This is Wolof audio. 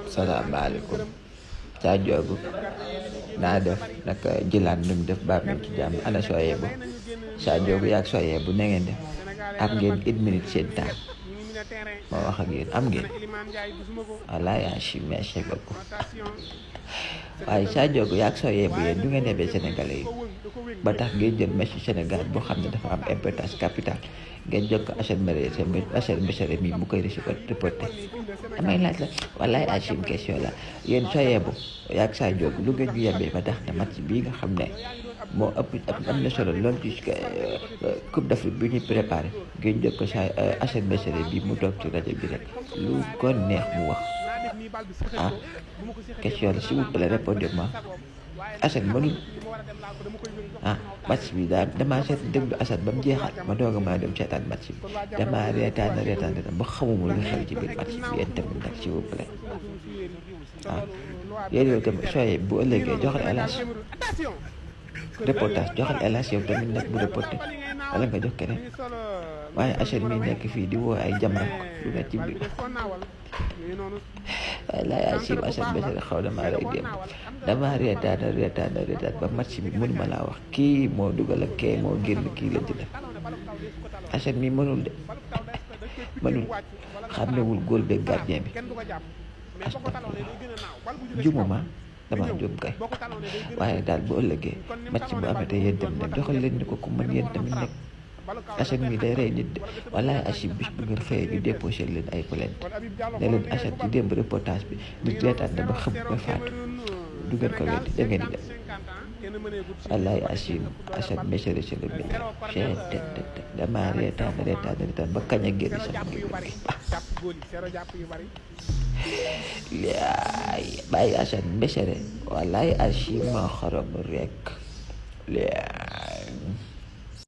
salaamaaleykum Sa Ndiogou naa def naka jëlaat nu mu def baab nañ ci jàmm ana Soyebu Sa Ndiogou yaag Soyebu na ngeen def am ngeen une minute seen temps ma wax ak yéen am ngeen wallaahi merci beaucoup waaye Sa Ndiogou yaag Soyebu yéen du ngeen nebee Sénégalais yi ba tax ngeen jël match Sénégal boo xam ne dafa am importance capitale ngeen jokk Assane Mesere mi mu koy reporté damay laaj la walaay Achim question la yéen Soyebu yaag Sa Ndiogou lu ngeen ñu yebee ba tax na match bii nga xam ne moo ëpp am na solo lool ci Coupe d'Afrique bi ñuy préparé ngeen jokk Assane Mesere bi mu toog ci rajo bi rek lu ko neex mu wax ah question la s'il vous plaît répondez-moi Assane mënul match bi damaa seet déglu Assane ba mu jeexal ma doog a mën a dem seetaan match bi damaa reetaan ba xamuma lu xew ci biir match bi yéen tamit nag s'il vous plaît yéen yow tamit sooyee bu ëllëgee joxal hélas reportage joxal hélas yow tamit nag bu reporté wala nga jox keneen waaye Assane mi nekk fii di woo ay Jamra lu nekk ci biir wallaay Achim Assane Mesere xaw damaa rey dem damaa reetaan ba match bi mënuma laa wax kii moo dugal ak kee moo génn kii la ci def Assane mi mënul de mënul xàmmewul góol beeg gardien bi jumuma damaa jum kay waaye daal bu ëllëgee match bu amee te yéen tamit nag joxal leen ni ko ku mën yéen tamit nekk Assane mi day rey nit de walaay Achim bis bu ngeen xëyee ñu déposé leen ay plainte ne leen Assane ci démb reportage bi nit reetaan na ba xam ba faatu du ngeen ko weddi da ngeen di dem walaay Achim Assane Mesere si la bi damaa reetaan ba kañ a génn sama ngi bàyyi Assane Mesere walaay Achim ma xorom rek